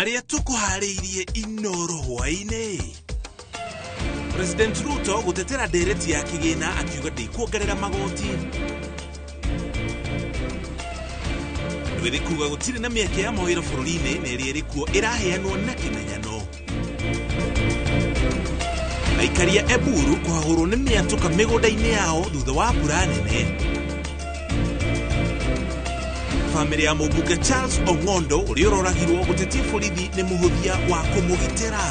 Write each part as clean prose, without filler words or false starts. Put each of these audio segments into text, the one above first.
Marĩa tũkũharĩirie Inoro hwaĩ-inĩ. President Ruto gũtetera ndereti ya kĩgĩna akiuga ndĩkuongerera magoti. Ndwĩrĩ kuga gũtirĩ na mĩeke ya mawĩra bũrũri-inĩ na ĩrĩa ĩrĩ kuo ĩraheanwo na kĩmenyano. Aikaria Eburu kũhahũrwo nĩ mĩatũka mĩgũnda-inĩ yao thutha wa mbura nene. Famĩlĩ ya mũmbunge Charles Ong'ondo ũrĩa ũroragirwo gũtetia borithi nĩ mũhũthia wa kũmũgitĩra.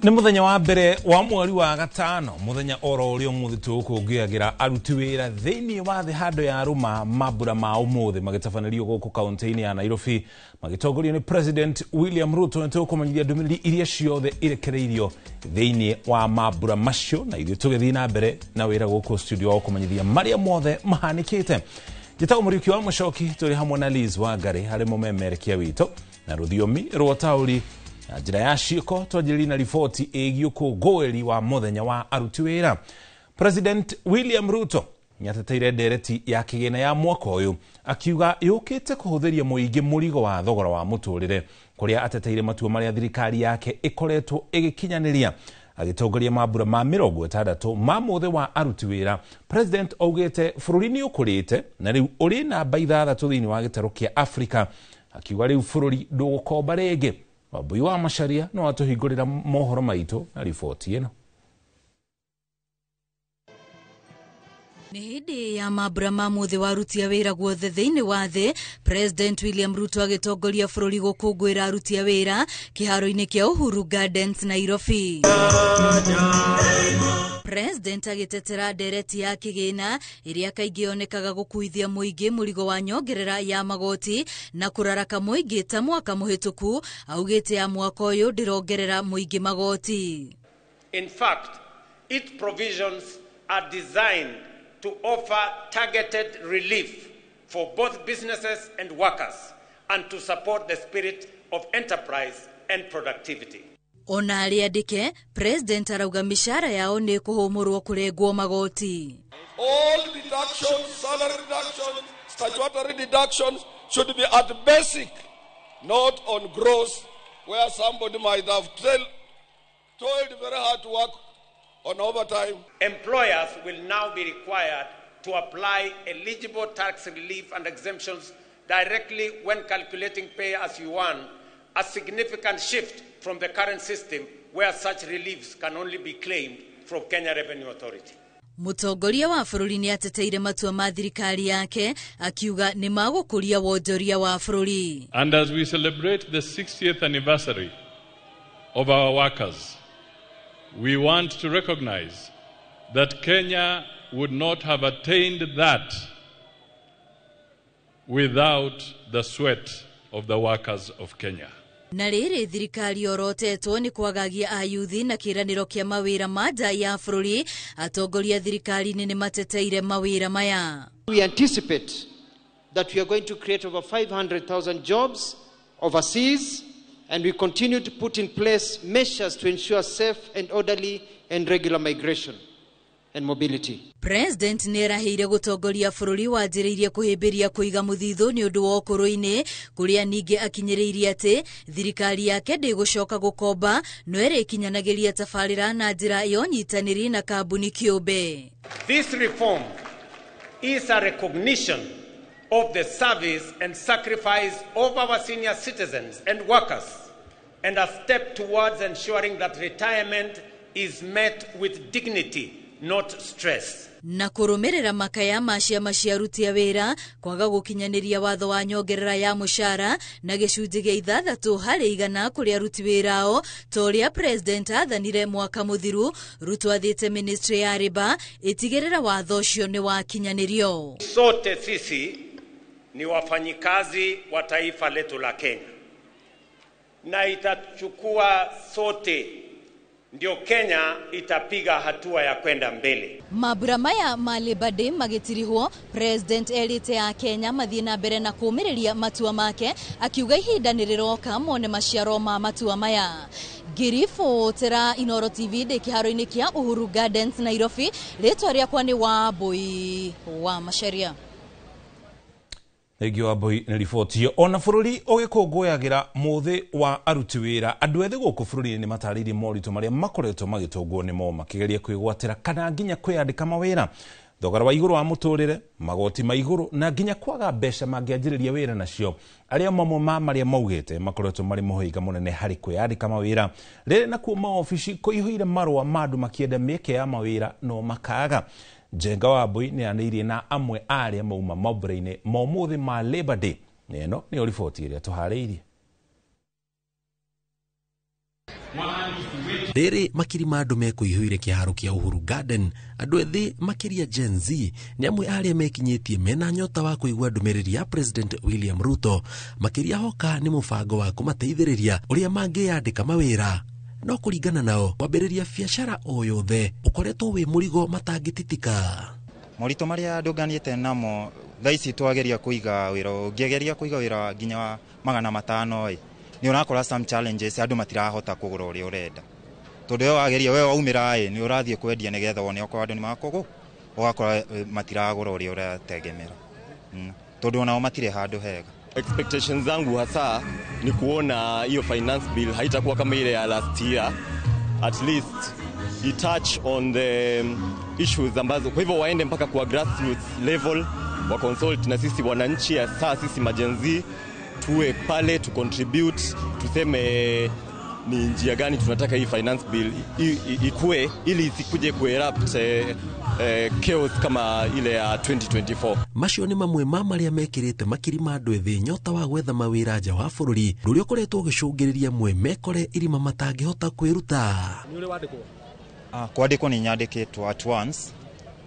Nĩ mũthenya wa mbere wa mweri wa gatano, mũthenya oro ũrĩa ũmũthĩ tũgũkũngũyagĩra aruti wĩra thĩinĩ wa thĩ handũ ya rũma mambura ma ũmũthĩ magĩtabanĩrio gũkũ kaunti-inĩ ya Nairobi magĩtongorio nĩ President William Ruto. Nĩ tũgũkũmenyithia ndũmĩrĩri iria ciothe irekereirio thĩinĩ wa mambura macio, na ithuĩ tũgĩthiĩ na mbere na wĩra gũkũ studio wa gũkũmenyithia marĩa mothe mahanĩkĩte. Njĩtagwo Mũriũki wa Mũcoki, tũrĩ hamwe na Liz Wangari harĩ mũmemerekia witũ na rũthiomi rwa taũri na njĩra ya ciĩko. Twanjĩrĩrie na riboti ĩgiĩ ũkũngũĩri wa mũthenya wa aruti wĩra. President William Ruto nĩateteire ndereti ya kĩgĩna ya mwaka ũyũ akiuga yũkĩte kũhũthĩria mũingĩ mũrigo wa thogora wa mũtũrĩre, kũrĩa ateteire matua marĩa thirikari yake ĩkoretwo ĩgĩkinyanĩria. Agĩtongoria mambura ma 60 ma mũthĩ wa aruti wĩra, President augĩte bũrũri nĩ ũkũrĩte na rĩu ũrĩ namba 6 thĩinĩ wa gĩtarũ kĩa Afrika, akiuga rĩu bũrũri ndũgũkomba rĩngĩ. Wambui wa Macharia no atũhingũrĩra mohoro maitũ na riboti ĩno. Nĩ hĩndĩ ya mambura ma mũthĩ wa aruti a wĩra guothe thĩinĩ wa thĩ, President William Ruto agĩtongoria bũrũri gũkũngũĩra aruti a wĩra kĩharo-inĩ kĩa Uhuru Gardens, Nairobi. President agĩtetera ndereti ya kĩgĩna ĩrĩa kaingĩ yonekaga gũkuithia mũingĩ mũrigo wa nyongerera ya magoti na kũraraka mũingĩ ta mwaka mũhĩtũku, augĩte ya mwaka ũyũ ndĩrongerera mũingĩ magoti. In fact, its provisions are designed to offer targeted relief for both businesses and workers and to support the spirit of enterprise and productivity. Ona arĩa andĩke, President arauga mĩcara yao nĩ kũhũmũrwo kũrengwo magoti. All deductions, salary deductions, statutory deductions should be at basic, not on gross, where somebody might have toiled very hard to work on overtime. Employers will now be required to apply eligible tax relief and exemptions directly when calculating pay as you earn, a significant shift from the current system where such reliefs can only be claimed from Kenya Revenue Authority. Mũtongoria wa bũrũri nĩ ateteire matua ma thirikari yake akiuga nĩ magũkũria wonjoria wa bũrũri. And as we celebrate the 60th anniversary of our workers, we want to recognize that Kenya would not have attained that without the sweat of the workers of Kenya. Na rĩrĩ thirikari yorotetwo nĩ kwagagia ayuthi na kĩĩranĩro kĩa mawĩra ma nja ya bũrũri, atongoria thirikari-inĩ nĩ mateteire mawĩra maya. We anticipate that we are going to create over 500,000 jobs overseas, and we continue to put in place measures to ensure safe and orderly and regular migration and mobility. President nĩ erahĩire gũtongoria bũrũri wanjĩrĩirie kũhĩmbĩria kũiga mũthithũ nĩ ũndũ wa ũkũrũ-inĩ, kũrĩa ningĩ akinyĩrĩirie atĩ thirikari yake ndĩgũcoka gũkomba no ĩrĩkinyanagĩria tabarĩra na njĩra ya ũnyitanĩri na kambuni kĩũmbe. This reform is a recognition of the service and sacrifice of our senior citizens and workers, and a step towards ensuring that retirement is met with dignity, not stress. Na kũrũmĩrĩra makaya ma ciama cia aruti a wĩra kwaga gũkinyanĩria watho wa nyongerera ya mũcara na gĩcunjĩ gĩa 6% kũrĩ aruti wĩra ao ta ũrĩa President aathanire mwaka mũthiru. Ruto athĩte ministry ya Labour ĩtigĩrĩra watho ũcio nĩ wakinyanĩrio. Sote sisi ni wafanyikazi wa taifa letu la Kenya, na itachukua sote Ndio Kenya itapiga hatua ya kwenda mbele. Mambura maya ma Labor Day magĩtirihwo, President erĩte a Kenya mathiĩ na mbere na kũũmĩrĩria matua make, akiuga ihinda nĩ rĩroka mone maciaro ma matua maya. Ngĩribotera Inooro TV ndĩ kĩharo-inĩ kĩa Uhuru Gardens, Nairobi, rĩtwa rĩakwa nĩ Wambui wa Macharia. Thengiũ Wambui nĩ riboti ĩyo. Ona bũrũri ũgĩkũngũyagĩra mũthĩ wa aruti wĩra, andũ ethĩ gũkũ bũrũri-inĩ nĩ matarĩirie moritũ marĩa makoretwo magĩtũngwo nĩmo makĩgeria kwĩgwatĩra kana nginya kwĩyandĩka mawĩra. Thogora wa igũrũ wa mũtũrĩre, magoti ma igũrũ na nginya kwaga mbeca mangĩanjĩrĩria wĩra nacio, arĩa mamwe ma marĩa maugĩte makoretwo marĩ mũhĩnga mũnene harĩ kwĩyandĩka mawĩra. Rĩrĩ nakuo maobici kũihũire marũa ma andũ makĩenda mĩeke ya mawĩra no makaga. Njenga Wambui nĩ anĩirie na amwe a arĩa mauma mambura-inĩ ma ũmũthĩ ma Labor Day. Na ĩno nĩyo riboti ĩrĩa tũharĩirie. Rĩrĩ makiri ma andũ mekũihũire kĩharo kĩa Uhuru Garden, andũ ethĩ makĩria Gen Z nĩ amwe arĩa mekinyĩtie mena nyota wa kũigua ndũmĩrĩri ya President William Ruto, makĩria hoka nĩ mũbango wa kũmateithĩrĩria ũrĩa mangĩyandĩka mawĩra. No kũringana nao, kwambĩrĩria biacara o yothe ũkoretwo wĩ mũrigo matangĩtitika. Moritũ marĩa ndũnganĩte namo thaa ici twageria kũiga wĩra, ũngĩgeria kũiga wĩra nginya wa 500 ĩ, nĩ ũrakora some challenges, andũ matirahota kũgũra ũrĩa ũrenda. Tondũ we wageria, we waumĩra ĩ, nĩ ũrathiĩ kwendia nĩgetha wone okorwo andũ nĩ makũgũ, ũgakora matiragũra ũrĩa ũrategemera. Tondũ onao matirĩ handũ hega. Expectations zangu hasa ni kuona hiyo finance bill haitakuwa kama ile ya last year. At least i touch on the issues ambazo, kwa hivyo waende mpaka kwa grassroots level, wa consult na sisi wananchi, hasa sisi ma-Gen Z tuwe pale tu contribute, tuseme ni njia gani tunataka hii finance bill ikue ili isikuje kuerupt chaos kama ile ya 2024. Macio nĩ mamwe ma marĩa mekĩrĩte makiri ma andũ ethĩ nyota wa gwetha mawĩra nja wa bũrũri, ũrĩa ũkoretwo ũgĩcũngĩrĩria amwe mekore irima matangĩhota kwĩruta. Kwandĩkwo nĩ nyandĩkĩtwo at once,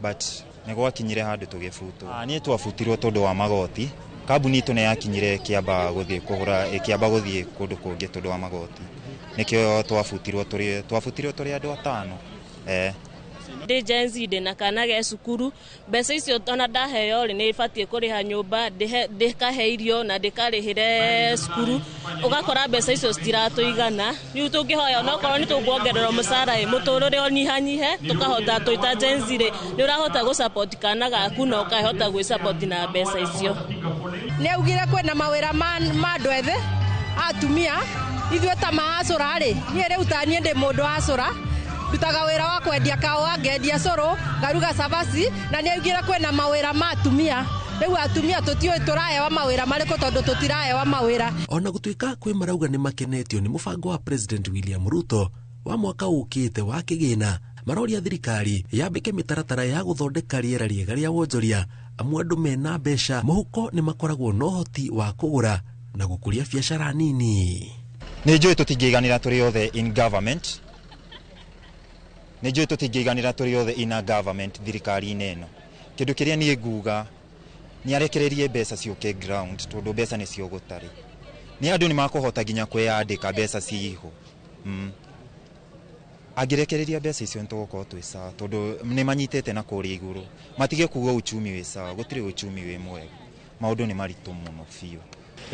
but nĩ gwakinyire handũ tũgĩbutwo. Niĩ twabutirwo tondũ wa magoti. Kambuni itũ nĩ yakinyire ĩkĩamba gũthiĩ kũgũra, ĩkĩamba gũthiĩ kũndũ kũngĩ tondũ wa magoti. Nĩkĩo twabutirwo tũrĩ andũ 5. Ndĩ Gen Z, ndĩna kana ge cukuru, mbeca icio ona ndaheo rĩ, nĩ batiĩ kũrĩha nyũmba, ndĩkahe irio na ndĩkarĩhĩre cukuru, ũgakora mbeca icio citiratũigana. Rĩu tũngĩhoya onokorwo nĩ tũkuongererwo mũcara ĩ, mũtũrĩre ũnyihanyihe, tũkahota twĩ ta Gen Z rĩ, nĩ ũrahota gũ support kana gaku na ũkahota gwĩ support na mbeca icio. Nĩ augire kwĩna mawĩra ma andũ ethĩ atumia, ithuĩ ta maacũra rĩ, niĩ rĩu ta niĩ ndĩ mũndũ acũra, ndutaga wĩra wa kwendia kahũa, ngendia cũrũ, ngaruga cabaci, na nĩ augire kwĩna mawĩra ma atumia. Rĩu atumia tũtiũĩ tũrahewa mawĩra marĩkũ tondũ tũtirahewa mawĩra. Ona gũtuĩka kwĩ marauga nĩ makenetio nĩ mũbango wa President William Ruto wa mwaka ũkĩte wa kĩgĩna, maroria thirikari yambĩke mĩtaratara ya gũthondeka rĩera rĩega rĩa wonjoria, amu andũ mena mbeca mũhuko nĩ makoragwo na ũhoti wa kũgũra na gũkũria biacara nini. Nĩ njũĩ tũtingĩiganĩra tũrĩ othe in government. Nĩ njũĩ tũtingĩiganĩra tũrĩ othe in a government thirikari-inĩ ĩno. Kĩndũ kĩrĩa niĩ nguga nĩ arekererie mbeca ciũke ground, tondũ mbeca nĩcio gũtarĩ. Nĩ andũ nĩ makũhota nginya kwĩyandĩka mbeca ciho. Angĩrekereria mbeca icio nĩ tũgũkorwo twĩ sawa, tondũ nĩ manyitĩte na kũrĩa igũrũ. Matige kuga uchumi wĩ sawa, gũtirĩ uchumi wĩ mwega. Maũndũ nĩ maritũ mũno biũ.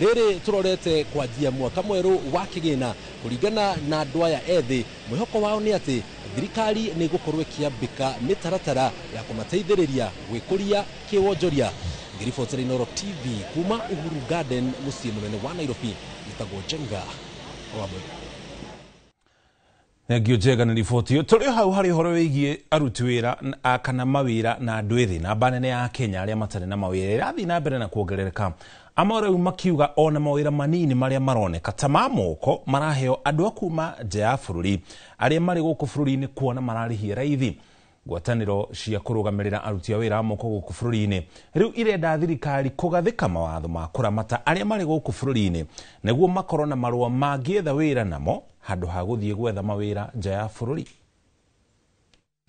Rĩrĩ tũrorete kwanjia mwaka mwerũ wa kĩgĩna, kũringana na andũ aya ethĩ, mwĩhoko wao nĩ atĩ thirikari nĩ ĩgũkorwo ĩkĩambĩka mĩtaratara ya kũmateithĩrĩria gwĩkũria kĩwonjoria. Ngĩribotera Inooro TV kuma Uhuru Garden, mũciĩ mũnene wa Nairobi, njĩtagwo Njenga Wambui. Thengio Njenga nĩ riboti ĩyo. Tũrĩ o hau harĩ ũhoro wĩgiĩ aruti wĩra kana mawĩra na andũ ethĩ, namba nene ya Kenya arĩa matarĩ na mawĩra ĩrathiĩ na mbere na kuongerereka. Amwe rĩu makiuga ona mawĩra manini marĩa maroneka ta ma moko maraheo andũ a kuma nja ya bũrũri arĩa marĩ gũkũ bũrũri-inĩ kuona mararĩhia raithi. Ngwatanĩro cia kũrũgamĩrĩra aruti a wĩra a moko gũkũ bũrũri-inĩ rĩu irenda thirikari kũgathĩka mawatho ma kũramata arĩa marĩ gũkũ bũrũri-inĩ nĩguo makorwo na marũa mangĩetha wĩra namo handũ ha gũthiĩ gwetha mawĩra nja ya bũrũri.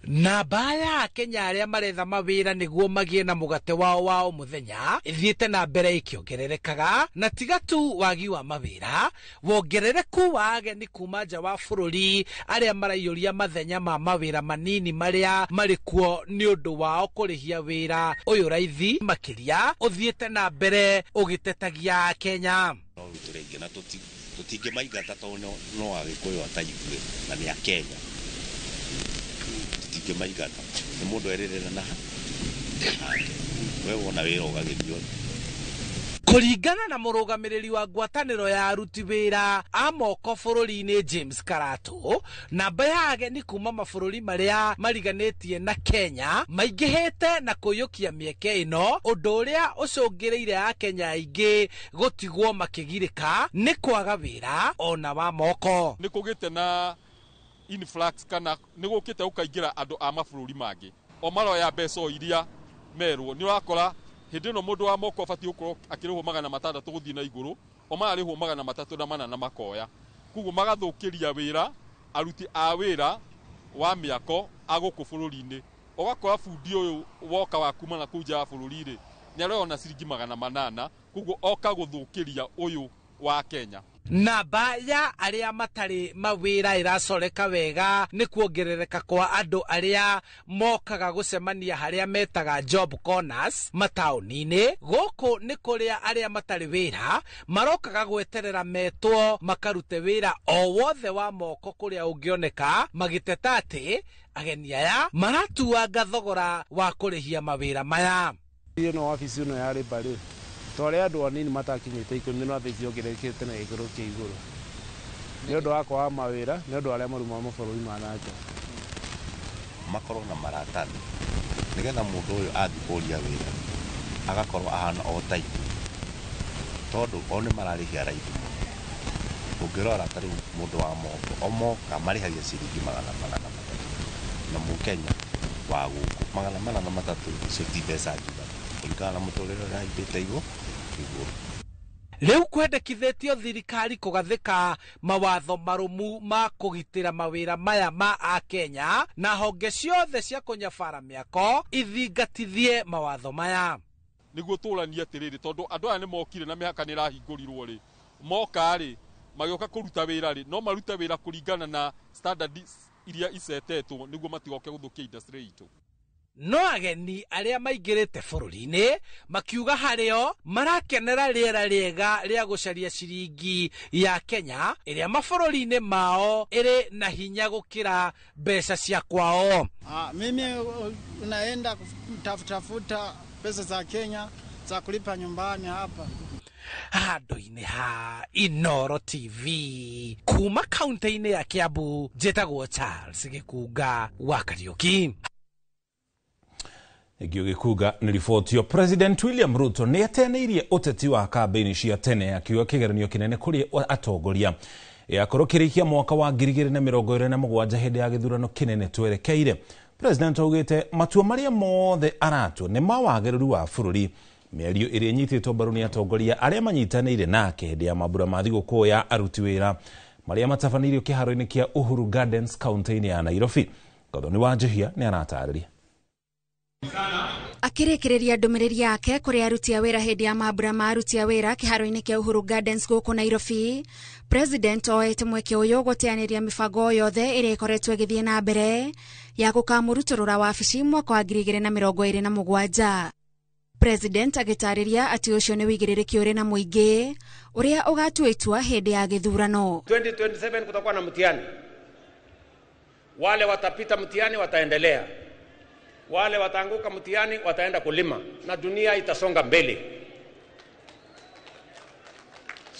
Namba ya Akenya arĩa maretha mawĩra nĩguo magĩe na mũgate wao wa o mũthenya ĩthiĩte na mbere ĩkĩongererekaga, na tiga tu wagi wa mawĩra, wongerereku wa ageni kuma nja wa bũrũri arĩa maraiyũria mathenya ma mawĩra manini marĩa marĩ kuo nĩ ũndũ wao kũrĩhia wĩra ũyũ raithi makĩria ũthiĩte na mbere ũgĩtetagia Akenya. No tũrĩngĩ na tũtingĩmaingata tondũ no Agĩkũyũ ataithuĩ na nĩ Akenya. Tũtingĩmaingata, nĩ mũndũ erĩrĩra na hake, we wona wĩra ũgagĩthiĩ. Kũringana na mũrũgamĩrĩri wa ngwatanĩro ya aruti wĩra a moko bũrũri-inĩ James Karatu, namba ya ageni kuma mabũrũri marĩa mariganĩtie na Kenya maingĩhĩte na kũiyũkia mĩeke ĩno, ũndũ ũrĩa ũcũngĩrĩire Akenya aingĩ gũtigwo makĩgirĩka nĩ kwaga wĩra ona wa moko. Nĩ kũgĩte na influx kana nĩ gũkĩte gũkaingĩra andũ a mabũrũri mangĩ, o maroya mbeca iria merwo. Nĩ ũrakora hĩndĩ ĩno mũndũ wa moko abatiĩ gũkorwo akĩrĩhwo 600 gũthiĩ na igũrũ, o mararĩhwo 304 na makoya. Koguo magathũkĩria wĩra aruti a wĩra wa mĩako a gũkũ bũrũri-inĩ. Ũgakora bundi ũyũ woka wa kuma na kũu nja wa bũrũri-rĩ, nĩ aroya ciringi 800, koguo oka gũthũkĩria ũyũ wa Kenya. Namba ya arĩa matarĩ mawĩra ĩracoreka wega nĩ kuongerereka kwa andũ arĩa mokaga gũcemania harĩa metaga job corners mataũni-inĩ. Gũkũ nĩ kũrĩa arĩa matarĩ wĩra marokaga gweterera metwo makarute wĩra o wothe wa moko kũrĩa ũngĩoneka, magĩteta atĩ ageni aya maratuanga thogora wa kũrĩhia mawĩra maya. Ĩno wabici ĩno ya Labour rĩ, twarĩ andũ anini matakinyĩte 10 no thaa ici yongererekete na gĩkĩro kĩa igũrũ nĩ ũndũ wa kwaga mawĩra, nĩ ũndũ arĩa maruma mabũrũri ma na nja. Makorwo na maratathi nĩgetha mũndũ ũyũ athiĩ kũria wĩra agakorwo ahana o ta ithuĩ, tondũ o nĩ mararĩhia raithi mũno. Ũngĩrora ta rĩu mũndũ wa moko o moka marĩhagia ciringi 403 na mũkenya wa gũkũ 403 icio ti mbeca njiganu kũringana na mũtũrĩre ũrĩa ũhaimbĩte igũrũ. Rĩu kwendekithĩtio thirikari kũgathĩka mawatho marũmu ma kũgitĩra mawĩra maya ma Akenya na honge ciothe cia kũnyabara mĩako ithingatithie mawatho maya. Nĩguo tũranie atĩrĩrĩ, tondũ andũ aya nĩ mokire na mĩhaka nĩ ĩrahingũrirwo rĩ, moka rĩ magĩũka kũruta wĩra rĩ, no marute wĩra kũringana na standards iria icetetwo nĩguo matigoke gũthũkia industry itũ. No ageni arĩa maingĩrĩte bũrũri-inĩ makiuga harĩo marakenera rĩera rĩega rĩa gũcaria ciringi ya Kenya ĩrĩa mabũrũri-inĩ mao ĩrĩ na hinya gũkĩra mbeca cia kwao. Mimi naenda kutafuta pesa za Kenya za kulipa nyumbani hapa. Handũ-inĩ ha Inooro TV kuma kaunti-inĩ ya Kiambu, njĩtagwo Charles Gĩkunga wa Kariũki. Gĩkunga nĩ riboti yo. President William Ruto nĩ ateanĩirie ũteti wa kambĩini cia tene akiuga kĩgeranio kĩnene kũrĩ atongoria yakorwo kĩrĩkia mwaka wa 2027 hĩndĩ ya gĩthurano kĩnene twerekeire. President augĩte matua marĩa mothe aratua nĩ ma wagĩrĩru wa bũrũri. Mĩario ĩrĩa ĩnyitĩtwo mbaru nĩ atongoria arĩa manyitanĩire nake hĩndĩ ya mambura ma thigũkũ ya aruti wĩra marĩa matabanĩirio kĩharo-inĩ kĩa Uhuru Gardens kaunti-inĩ ya Nairobi. Gathoni wa Njihia nĩ aratarĩria. Akĩrĩkĩrĩria ndũmĩrĩri yake kũrĩ aruti a wĩra hĩndĩ ya mambura ma aruti a wĩra kĩharo-inĩ kĩa Uhuru Gardens gũkũ Nairobi, President oete mweke ũyũ gũteanĩria mĩbango yothe ĩrĩa ĩkoretwo ĩgĩthiĩ na mbere ya gũkamũrutũrũra wabici mwaka wa 2027. President agĩtarĩria atĩ ũcio nĩ wĩigĩrĩrĩki ũrĩ na mũingĩ ũrĩa ũgatua itua hĩndĩ ya gĩthurano. 2027 kutakuwa na mtihani. Wale watapita mtihani wataendelea, wale wataanguka mtihani wataenda kulima na dunia itasonga mbele.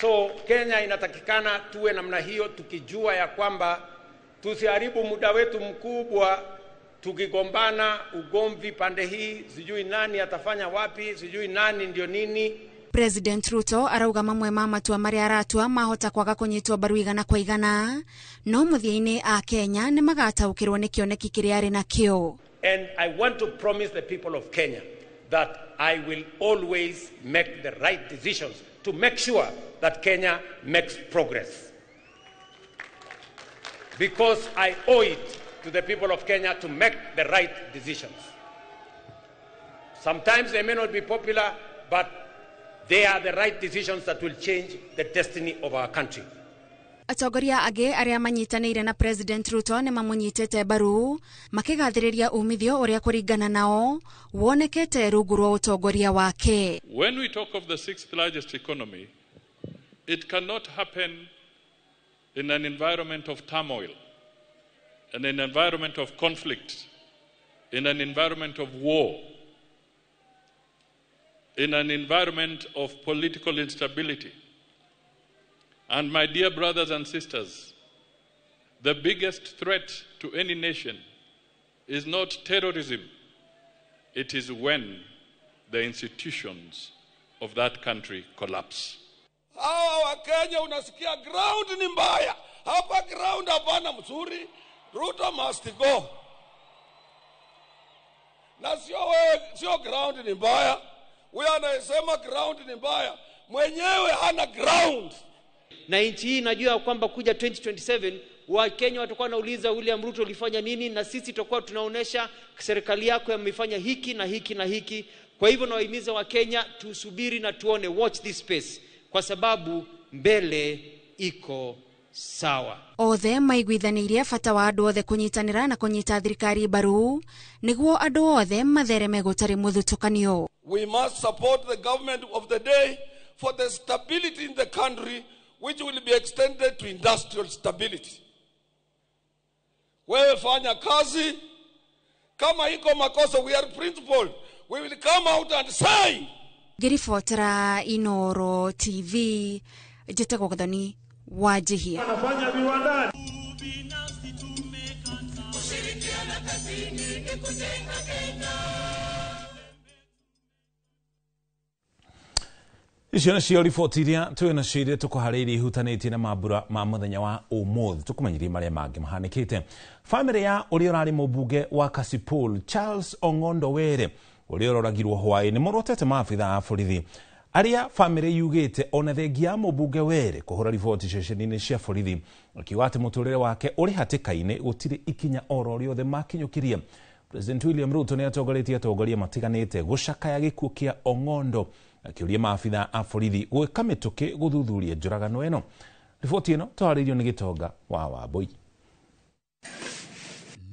So Kenya inatakikana tuwe namna hiyo, tukijua ya kwamba tusiharibu muda wetu mkubwa tukigombana ugomvi pande hii, sijui nani atafanya wapi, sijui nani ndio nini. President Ruto arauga mamwe ma matua maria aratua mahota kwaga kunyitwo mbaru igana kwa igana, no muthia-inĩ a Kenya nĩ magataũkĩrwo nĩ kĩoneki kĩrĩa arĩ nakĩo. And I want to promise the people of Kenya that I will always make the right decisions to make sure that Kenya makes progress. Because I owe it to the people of Kenya to make the right decisions. Sometimes they may not be popular, but they are the right decisions that will change the destiny of our country. Atongoria angĩ arĩa manyitanĩire na President Ruto nĩ mamũnyitĩte mbaru makĩgathĩrĩria umithio ũrĩa kũringana nao wonekete rungu rwa ũtongoria wake. When we talk of the sixth largest economy, it cannot happen in an environment of turmoil, in an environment of conflict, in an environment of war, in an environment of political instability. And my dear brothers and sisters, the biggest threat to any nation is not terrorism. It is when the institutions of that country collapse. Hawa Wakenya unasikia ground ni mbaya. Hapa ground hapana mzuri. Ruto must go. Na sio wewe, sio ground ni mbaya. Huyo anayesema ground ni mbaya, mwenyewe hana ground. Na nchi hii najua kwamba kuja 2027 Wakenya watakuwa wanauliza William Ruto ulifanya nini, na sisi tutakuwa tunaonesha serikali yako imefanya hiki na hiki na hiki. Kwa hivyo nawahimiza Wakenya tusubiri na tuone, watch this space, kwa sababu mbele iko sawa. Othe maiguithanĩirie bata wa andũ othe kũnyitanĩra na kũnyita thirikari mbaru nĩguo andũ othe mathereme gũtarĩ mũthutũkanio. We must support the government of the day for the stability in the country, which will be extended to industrial stability. Wewe fanya kazi, kama iko makosa, we are principled. We will come out and say. Ngĩribotera Inoro TV, njĩtagwo Gathoni Wanjihia. Anafanya viwandani. Icio nĩcio riboti iria twĩ nacio iria tũkũharĩirie ihutanĩtie na mambura ma mũthenya wa ũmũthĩ. Tũkũmenyerie marĩa mangĩ mahanĩkĩte. Bamĩrĩ ya ũrĩa ũrarĩ mũmbunge wa Kasipul Charles Ong'ondo Were ũrĩa ũroragirwo hwaĩ-inĩ morotete maabitha a borithi arĩa bamĩrĩ yugĩte ona thengia ya mũmbunge Were kũhũra riboti ceceni-inĩ cia borithi akiuga atĩ mũtũrĩre wake ũrĩ hatĩka-inĩ gũtirĩ ikinya oro rĩothe makinyũkirie. President William Ruto nĩ atongoretie atongoria matiganĩte gũcakaya gĩkuũ kĩa Ong'ondo akĩũria maabitha a borithi gwĩka mĩtũkĩ gũthuthuria njũragano ĩno. Riboti ĩno twarĩirio nĩ Gĩtonga wa Wambũi.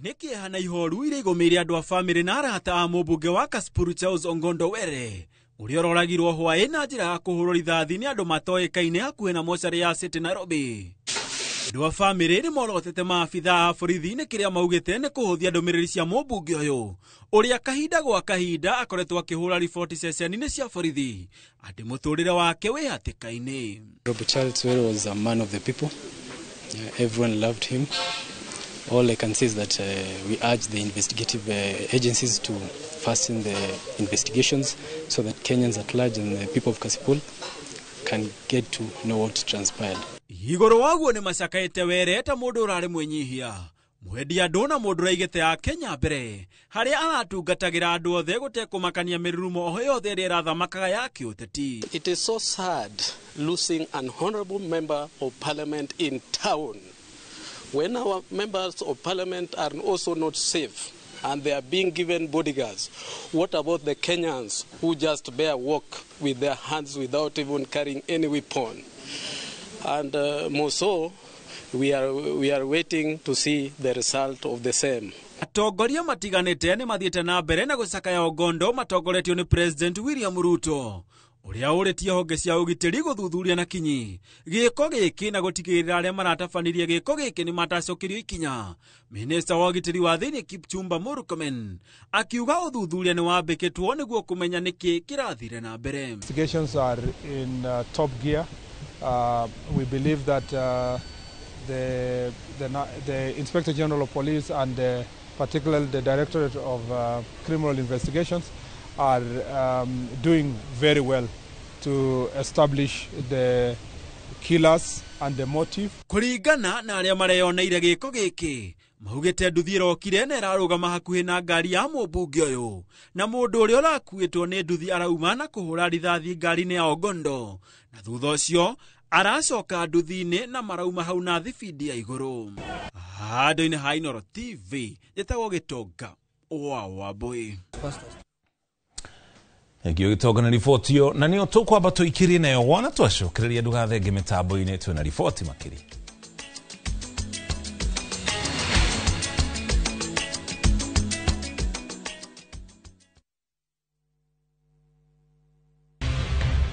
Nĩ kĩeha na ihoru iria igũmĩire andũ a bamĩrĩ na arata a mũmbunge wa Kasipul Charles Ong'ondo Were ũrĩa ũroragirwo hwaĩ na njĩra ya kũhũrwo rithathi nĩ andũ matoĩkaine hakuhĩ na mocarĩ ya City Nairobi. Andũ a bamĩrĩ nĩ morotete maabitha a borithi nĩ kĩrĩa maugĩte nĩ kũhũthia ndũmĩrĩri cia mũmbunge ũyũ ũrĩa kahinda gwa kahinda akoretwo akĩhũra riboti ceceni-inĩ cia borithi atĩ mũtũrĩre wake wĩ hatĩka-inĩ. Robert Charles Were was a man of the people. Everyone loved him. All I can say is that we urge the investigative agencies to fasten the investigations so that Kenyans at large and the people of Kasipul can get to know what transpired. Igũrũ waguo nĩ macakaĩte Were ta mũndũ ũrarĩ mwĩnyihia mwendi andũ na mũndũ ũraigĩte a Kenya mbere harĩa aratungatagĩra andũ othe gũtekũmakania mĩrurumo o yothe ĩrĩa ĩrathamakaga ya kĩũteti. It is so sad losing an honorable member of parliament in town when our members of parliament are also not safe and they are being given bodyguards. What about the Kenyans who just bear walk with their hands without even carrying any weapon? And more so, we are waiting to see the result of the same. Atongoria matiganĩte nĩ mathiĩte na mbere na gũcakaya Ong'ondo matongoretio nĩ President William Ruto ũrĩa ũrĩtie honge cia ũgitĩri gũthuthuria na kinyi gĩko gĩkĩ na gũtigĩrĩra arĩa maratabanirie gĩko gĩkĩ nĩ matacokirio ikinya. Minista wa ũgitĩri wa thĩinĩ Kipchumba Murkomen akiuga ũthuthuria nĩ wambĩkĩtwo nĩguo kũmenya nĩkĩ kĩrathire na mbere. Investigations are in top gear. We believe that the Inspector General of Police and particularly the Directorate of Criminal Investigations are doing very well to establish the killers and the motive. Kũringana na arĩa mareyoneire gĩko gĩkĩ maugĩte nduthi ĩrokire na ĩrarũgama hakuhĩ na ngari ya mũmbunge ũyũ na mũndũ ũrĩa ũrakuĩtwo nĩ nduthi arauma na kũhũra rithathi ngari-inĩ ya Ong'ondo na thutha ũcio Aracoka nduthi-inĩ na marauma hau na thibindi ya igũrũ. Handũ-inĩ ha Inooro TV njĩtagwo Gĩtonga wa Wambui. Thengio Gĩtonga na riboti ĩyo, na nĩyo tũkwamba tũikĩrie nayo wona twacokereria ndũgathenge mĩtambo-inĩ twĩna riboti makĩria.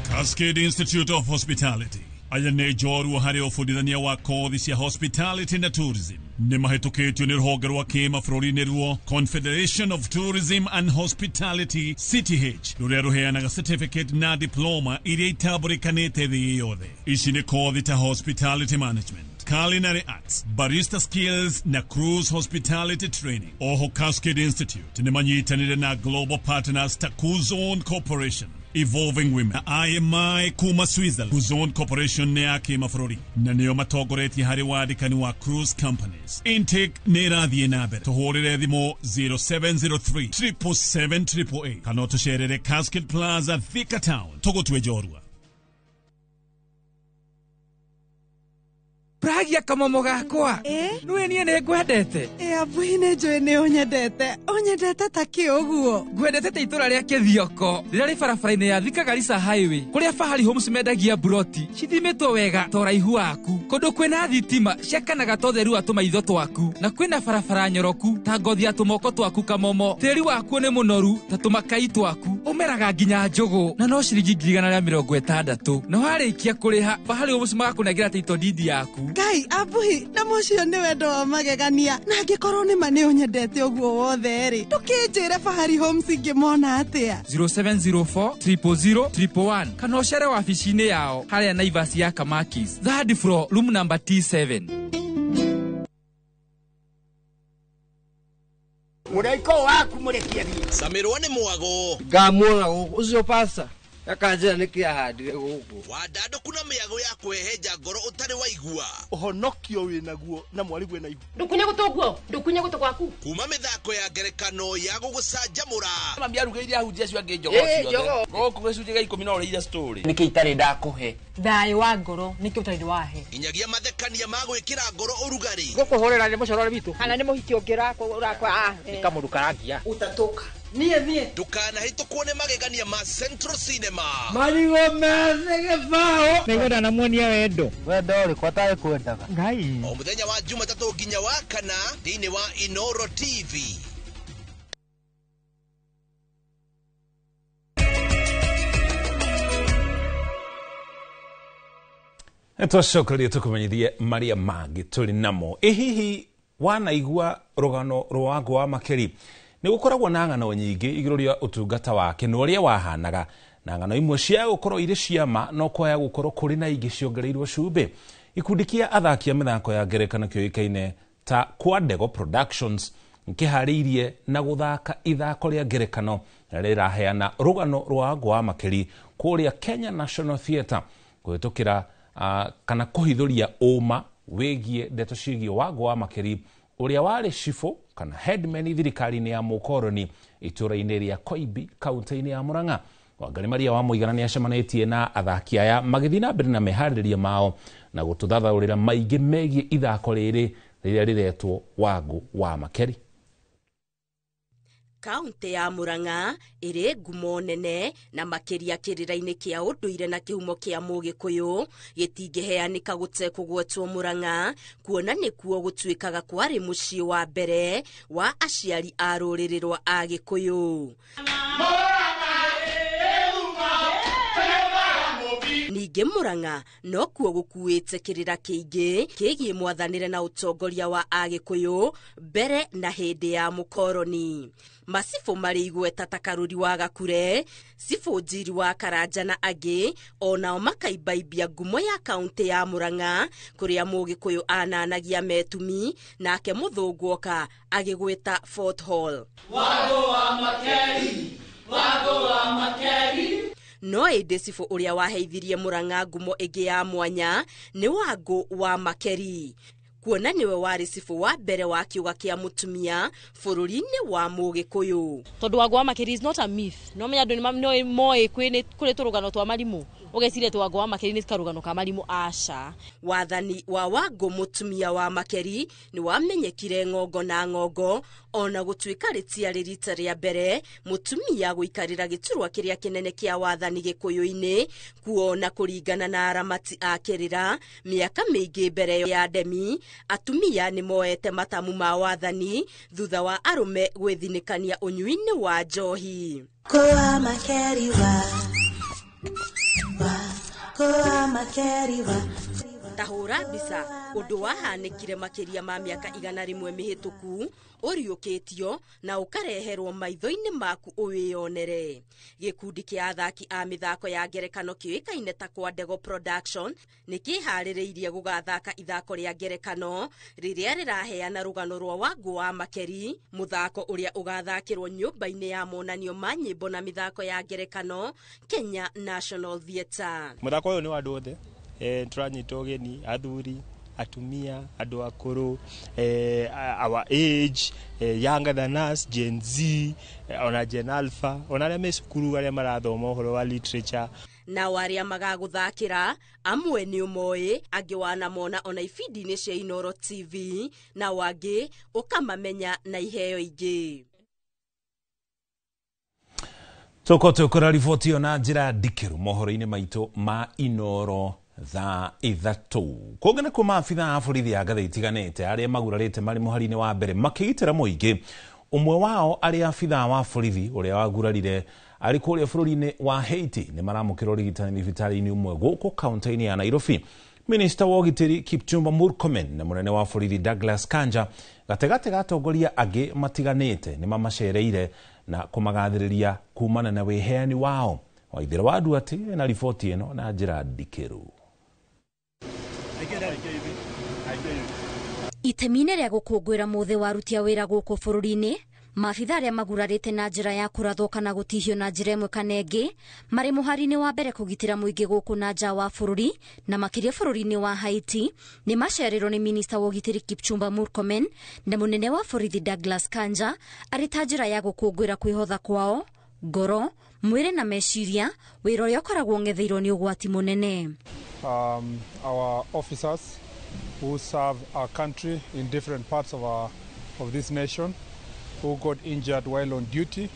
Cascade Institute of Hospitality aya nĩ njorua harĩ ũbundithania wa kothi cia hospitality na tourism. Nĩ mahĩtũkĩtio nĩ rũhonge rwa kĩmabũrũri nĩruo Confederation of Tourism and Hospitality CTH, rũrĩa rũheanaga certificate na diploma iria itambũrĩkanĩte thĩ yothe. Ici nĩ kothi ta hospitality management, culinary arts, barista skills na cruise hospitality training. Oho Cascade Institute nĩ manyitanĩire na global partners ta Kuzon Corporation, Evolving Women na IMI kuma Switzerland. Kuzon Corporation nĩ ya kĩmabũrũri na nĩo matongoretie harĩ wandĩkani wa cruise companies. Intake nĩ ĩrathiĩ na mbere. Tũhũrĩre thimũ 0703 777 888 kana ũtũcerere Cascade Plaza, Thika Town. Tũgũtue njorua. Pragia kamomo gakwa. Nĩwe niĩ nĩ ngwendete. Abuhi nĩ njũĩ nĩ ũnyendete. Ũnyendete ta kĩ ũguo? Ngwendete ta itũra rĩa Kĩthioko rĩrĩa rĩ barabara-inĩ ya Thika Garissa Highway, kũrĩa Fahari Homes mendagia mburoti cithimĩtwo wega ta ũraihu waku, kũndũ kwĩna thitima ciakanaga ta ũtheru wa tũmaitho twaku, na kwĩna barabara nyoroku ta ngothi ya tũmoko twaku kamomo. Tĩri wakuo nĩ mũnoru ta tũmakai twaku, ũmeraga nginya njũgũ na no ciringi 160,000. Na warĩkia kũrĩha Fahari Homes magakũnengera title deed yaku. Ngai abuhi na mũcio nĩ wendo wa magegania, na angĩkorwo nĩ ma nĩ ũnyendete ũguo wothe rĩ, ndũkĩnjĩre Fahari Homes ingĩmona atĩa? 0704 000 111 kana ũcere wabici-inĩ yao harĩa Naivas ya Kamakis, third floor, room number T7. Mũraiko waku mũrekie thiĩ. Camirwo nĩ mwago. Ngamuona gũkũ ũcio pasta akanjĩra nĩkĩ ahandire gũkũ. Wandandũku na mĩago ya kwĩhehenja ngoro ũtarĩ waigua. Ũhonokio wĩnaguo na mwarigwe na ihu. Ndũkunye gũtũ guo, ndũkunye gũtũ gwaku. Kuma mĩthako ya ngerekano ya gũgũcanjamũra. Mami arugĩire ahunjia acio angĩ njogoo ciothe. Gũkũ gĩcunjĩ gĩa 10 no ũrĩire story. Nĩkĩ itarĩ ndakũhe? Thayũ wa ngoro nĩkĩ ũtarĩ wahe? Nginyagia mathekania ma gwĩkĩra ngoro ũrugarĩ. Gũkũhũrĩra nĩ mũcorore witũ. Kana nĩ mũhiki ũngĩ ũrakwa. Nĩ kamũndũ karangia. Ũtatũka. Niĩ niĩ. Ndũkanahĩtũkwo nĩ magegania ma Central Cinema. Marigũ methĩ gĩbaũ. Nĩngwenda namuonia wendo. Wendo ũrĩkũ atarĩ kwendaga? Ngai. O mũthenya wa Jumatatũ nginya wa kana thĩinĩ wa Inooro TV. Twacokereria tũkũmenyithie marĩa mangĩ tũrĩ namo. Ĩ hihi wanaigua rũgano rwa Wangũ wa Makeri? Nĩ gũkoragwo na ng'ano nyingĩ igũrũ rĩa ũtungata wake na ũrĩa wahanaga, na ng'ano imwe cia gũkorwo irĩ cia ma no kwaya gũkorwo kũrĩ na ingĩ ciongereirwo cumbĩ. Gĩkundi kĩa athaki a mĩthako ya ngerekano kĩũĩkaine ta Kwadego Productions kĩharĩirie na gũthaka ithako rĩa ngerekano rĩraheana rũgano rwa Wangũ wa Makeri kũrĩa Kenya National Theatre kũhĩtũkĩra kana kũhithũria ũma wĩgiĩ ndeto ciĩgiĩ Wangũ wa Makeri ũrĩa warĩ cibũ kana headman thirikari-inĩ ya mũkoroni itũra-inĩ rĩa Koimbi kaunti-inĩ ya Murang'a. Wangari Maria wa Mũigana nĩ acemanĩtie na athaki aya magĩthiĩ na mbere na meharĩrĩria mao na gũtũthathaũrĩra maingĩ megiĩ ithako rĩrĩ rĩrĩa rĩretwo Wangũ wa Makeri. Kaunti ya Murang'a ĩrĩ ngumo nene na makĩria kĩrĩra-inĩ kĩa ũndũire na kĩhumo kĩa Mũgĩkũyũ gĩtingĩheanĩka gũtekũgwetwo Murang'a, kuona nĩkuo gũtuĩkaga kwarĩ mũciĩ wa mbere wa aciari a rũrĩrĩ rwa Agĩkũyũ. Ningĩ Murang'a nokuo gũkuĩte kĩrĩra kĩingĩ kĩgiĩ mwathanĩre na ũtongoria wa Agĩkũyũ mbere na hĩndĩ ya mũkoroni. Macibũ marĩ igweta ta Karuri wa Gakure, Cibũ Njiri wa Karanja na angĩ onao makaimbaimbia ngumo ya kaunti ya Murang'a kũrĩa Mũgĩkũyũ ananagia metumi nake mũthũngũ oka agĩgwĩta Fort Hall. Wangũ wa Makeri, Wangũ wa Makeri. No ĩndĩ cibũ ũrĩa waheithirie Murang'a ngumo ĩngĩ ya mwanya nĩ Wangũ wa Makeri, kuona nĩwe warĩ cibũ wa mbere wa kĩũga kĩa mũtumia bũrũri-inĩ wa Mũgĩkũyũ. Tondũ Wangũ wa Makeri is not a myth. No menya andũ nĩ moĩ kũrĩ tũrũgano twa marimũ. Ũgeciria atĩ Wangũ wa Makeri nĩ karũgano ka marimũ, aca. Wathani wa Wangũ mũtumia wa Makeri nĩ wamenyekire ng'ongo na ng'ongo, ona gũtuĩka rĩtiarĩ rita rĩa mbere mũtumia gũikarĩra gĩturwa kĩrĩa kĩnene kĩa wathani Gĩkũyũ-inĩ, kuona kũringana na aramati a kĩrĩra mĩaka mĩingĩ mbere ya Ndemi atumia nĩ moete matamu ma wathani thutha wa arũme gwĩthinĩkania ũnyui-inĩ wa njohi. Koa Makeri wa koa Makeri wa. Tahũra mbica ũndũ wahanĩkire makĩria ma mĩaka 100 mĩhĩtũku ũriũkĩtio na ũkareherwo maitho-inĩ maku ũwĩyonere. Gĩkundi kĩa athaki a mĩthako ya ngerekano kĩũĩkaine ta Kwa Ndego Production nĩ kĩharĩrĩirie gũgathaka ithako rĩa ngerekano rĩrĩa rĩraheana rũgano rwa Wangũ wa Makeri, mũthako ũrĩa ũgathakĩrwo nyũmba-inĩ ya monanio ma nyĩmbo na mĩthako ya ngerekano Kenya National Theatre. Mũthako ũyũ nĩ wa andũ othe, tũranyita ũgeni athuri, atumia, andũ akũrũ, our age, younger than us, Gen Z, ona Gen Alpha, ona arĩa me cukuru arĩa marathoma ũhoro wa literature. Nao arĩa magagũthakĩra amwe nĩ ũmoĩ, angĩ wanamona ona ibindi-inĩ cia Inooro TV, nao angĩ ũkamamenya na iheo ingĩ. Tũkorwo twĩkũra riboti ĩyo na njĩra ndikĩru mohoro-inĩ maitũ ma Inooro thaa 3. Kũngĩ nĩkuo maabitha a borithi a ngathĩ itiganĩte arĩa magurarĩte marĩ mũhari-inĩ wa mbere makĩgitĩra mũingĩ. Ũmwe wao arĩ abitha wa borithi ũrĩa wagurarire arĩ kũrĩa bũrũri-inĩ wa Haiti nĩ maramũkĩra ũrigitani thibitarĩ-inĩ ũmwe gũkũ kaunti-inĩ ya Nairobi. Minista wa ũgitĩri Kipchumba Murkomen na mũnene wa borithi Douglas Kanja gatagatĩ ga atongoria angĩ matiganĩte nĩ mamacereire na kũmagathĩrĩria kumana na wĩheani wao. Waithĩra wa Nduati na riboti ĩno na njĩra ndikĩru. Itemi-inĩ rĩa gũkũngũĩra mũthĩ wa aruti a wĩra gũkũ bũrũri-inĩ, maabitha arĩa magurarĩte na njĩra ya kũrathwo kana gũtihio na njĩra ĩmwe kana ĩngĩ marĩ mũhari-inĩ wa mbere kũgitĩra mũingĩ gũkũ na nja wa bũrũri na makĩria bũrũri-inĩ wa Haiti nĩ macereirwo nĩ minista wa ũgitĩri Kipchumba Murkomen na mũnene wa borithi Douglas Kanja arĩ ta njĩra ya gũkũngũĩra kwĩhotha kwao ngoro, mwĩrĩ na meciria, wĩra ũrĩa ũkoragwo ũng'etheirwo nĩ ũgwati mũnene. Our officers who serve our country in different parts of this nation who got injured while on duty,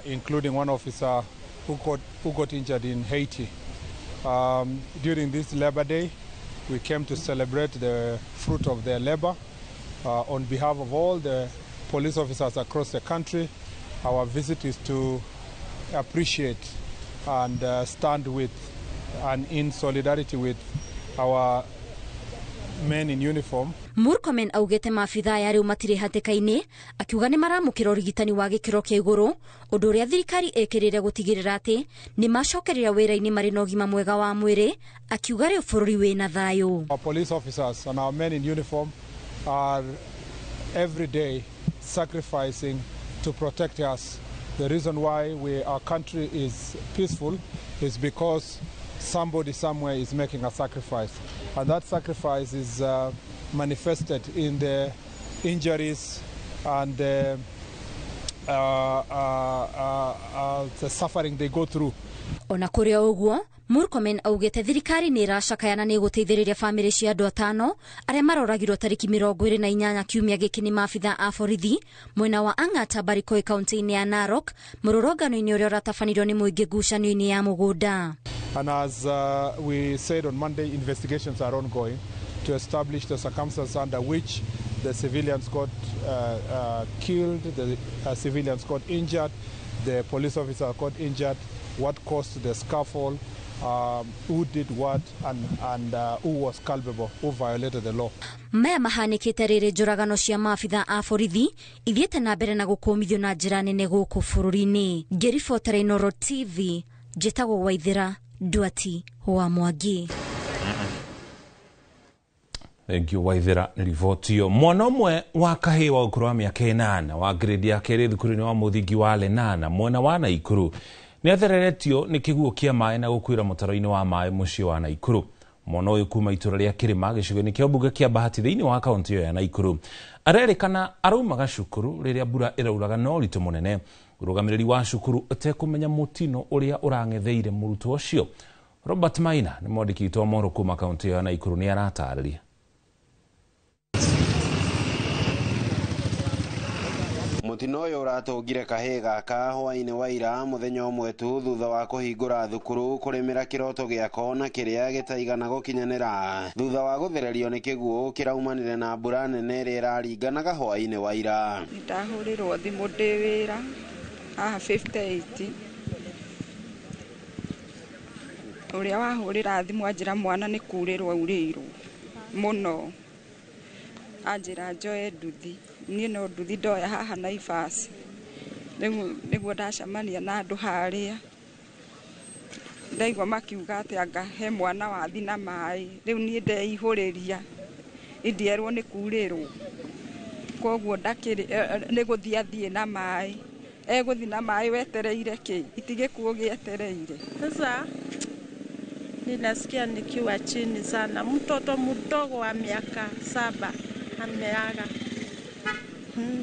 including one officer who got injured in Haiti. During this Labor Day, we came to celebrate the fruit of their labor. On behalf of all the police officers across the country, our visit is to appreciate and stand with and in solidarity with our men in uniform. Murkomen augĩte maabitha aya rĩu matirĩ hatĩka-inĩ, akiuga nĩ maramũkĩra ũrigitani wa gĩkĩro kĩa igũrũ, ũndũ ũrĩa thirikari ĩkĩrĩire gũtigĩrĩra atĩ nĩ macokerera wĩra-inĩ marĩ na ũgima mwega wa mwĩrĩ, akiuga rĩu bũrũri wĩna thayũ. Our police officers and our men in uniform are every day sacrificing to protect us. The reason why our country is peaceful is because somebody somewhere is making a sacrifice, and that sacrifice is manifested in the injuries and the suffering they go through. Ona kũrĩ o ũguo, Murkomen augĩte thirikari nĩ ĩracakaya na nĩ ĩgũteithĩrĩria bamĩrĩ cia andũ 5 arĩa maroragirwo tarĩki 28 kiumia gĩkĩ nĩ maabitha a borithi mwena wa Ang'ata Barikoi kaunti-inĩ ya Narok, mũrũrũngano-inĩ ũrĩa ũratabanirio nĩ mũingĩ ngucanio-inĩ ya mũgũnda. And as we said on Monday, investigations are ongoing to establish the circumstances under which the civilians got killed, the civilians got injured, the police officer got injured, what caused the scuffle, who did what, and who was culpable, who violated the law. Maya mahanĩkĩte rĩrĩ njũragano cia maabitha a borithi ithiĩte na mbere na gũkũmithio na njĩra nene gũkũ bũrũri-inĩ. Ngĩribotera Inooro TV, njĩtagwo Waithĩra Nduati wa Mwangi. Thank you Waithĩra nĩ riboti ĩyo. Mwana ũmwe wa kahĩĩ wa ũkũrũ wa mĩaka 8 wa grade ya kerĩ thukuru-inĩ wa mũthingi wa Lenana mwena wa Naikuru nĩ athereretio nĩ kĩguũ kĩa maĩ na gũkuĩra mũtaro-inĩ wa maĩ mũciĩ wa Naikuru. Mwana ũyũ kuma itũra rĩa Kĩrĩma gĩcigo-inĩ kĩa mbunge kĩa Bahati thĩinĩ wa kaunti ĩyo ya Naikuru arerĩkana araumaga cukuru rĩrĩa mbura ĩrauraga na ũritũ mũnene. Mũrũgamĩrĩri wa cukuru ũtekũmenya mũtino ũrĩa ũrang'etheire mũrutwo ũcio. Robert Maina nĩ mwandĩki witũ wa mohoro kuma kaunti ya Naikuru nĩ aratarĩria. Mũtino ũyũ ũratũngire kahĩĩ gaka hwaĩ-inĩ wa ira mũthenya ũmwe tu thutha wa kũhingũra thukuru kũrĩmĩra kĩroto gĩako na kĩrĩa gĩtaigana gũkinyanĩra thutha wa gũthererio nĩ kĩguũ kĩraumanire na mbura nene ĩrĩa ĩraringanaga hwaĩ-inĩ wa ira. Nĩndahũrĩrwo thimũ ndĩ wĩra haha 58 ũrĩa wahũrĩra thimũ anjĩra mwana nĩ kurĩrwo aurĩirwo mũno, anjĩra njoe nduthi, niĩ no nduthi ndoya haha Naivas nĩguo ndacemania na andũ harĩa, ndaigua makiuga atĩ anga he mwana wathi na maĩ, rĩu niĩ ndeihũrĩria indierwo nĩ kurĩrwo, koguo ndakĩrĩ nĩ gũthiĩ athiĩ na maĩ, egũthiĩ na maĩ wetereire kĩ, itigĩkuũ gĩetereire. Sasa ninasikia nikiwa chini sana, mtoto mdogo wa miaka 7 ameaga.